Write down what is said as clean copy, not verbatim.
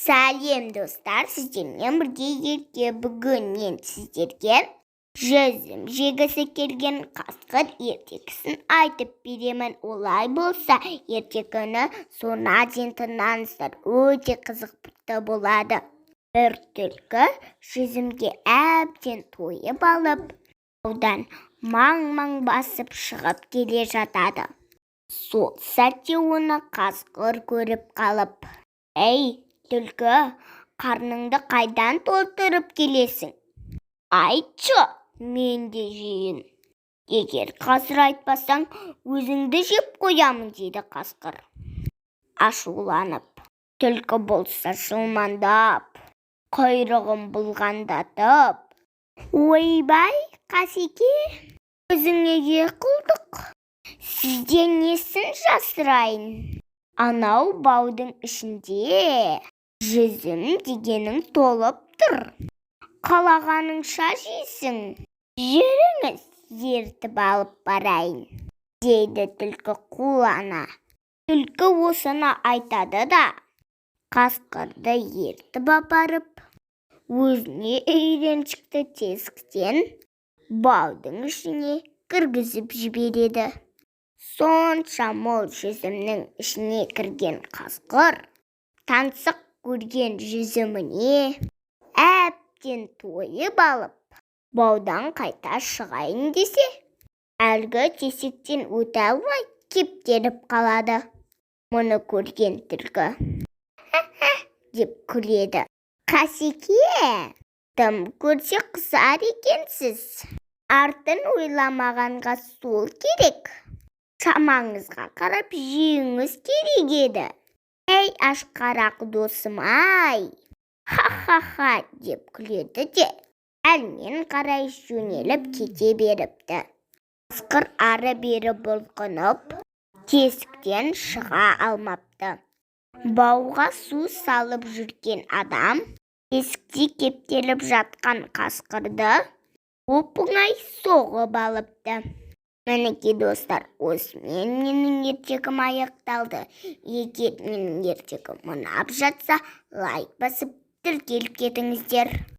Сәлем, достар! Сіздермен бірге Ерке. Бүгін мен сіздерге «Жүзім жегісі келген қасқыр» ертегісін айтып беремін. Олай болса, ертегіні соңына дейін тыңдаңыздар, өте қызықты болады. Бір түлкі жүзімге әбден тойып алып, таудан маң-маң басып шығып келе жатады. Сол сәтте оны қасқыр көріп қалып: «Әй, түлкі, қарныңды қайдан толтырып келесің? Айтшы, мен де жейін. Егер қазір айтпасаң, өзіңді жеп қоямын», – дейді қасқыр ашуланып. Түлкі болса жылмаңдап, құйрығын бұлғаңдатып: «Ойбай, қасеке, өзіңе не қылдық? Сізден несін жасырайын? Анау баудың ішінде жүзім дегенің толып тұр, қалағаныңша жейсің. Жүріңіз, ертіп алып барайын», – дейді түлкі қулана. Түлкі осыны айтады да, қасқырды ертіп апарып, өзіне үйреншікті тесіктен, баудың ішіне кіргізіп жібереді. Сонша мол жүзімнің ішіне кірген қасқыр таңсық көрген жүзіміне әбден тойып алып, баудан қайта шығайын десе, әлгі тесіктен өте алмай кептеліп қалады. Мұны көрген түлкі деп күледі: «Қасеке, тым көрсе қызар екенсіз. Артын ойламағанға сол керек. Шамаңызға қарап жеуіңіз керек еді. Әй, ашқарақ досым-ай, ха-ха-ха», – деп күледі де, әрмен қарай жөнеліп кете беріпті. Қасқыр ары-бері бұлқынып, тесіктен шыға алмапты. Бауға су салып жүрген адам тесікте кептеліп жатқан қасқырды оп-оңай соғып алыпты. Мінекей, достар, осымен менің ертегім аяқталды. Егер менің ертегім ұнап жатса, лайк басып, тіркеліп кетіңіздер.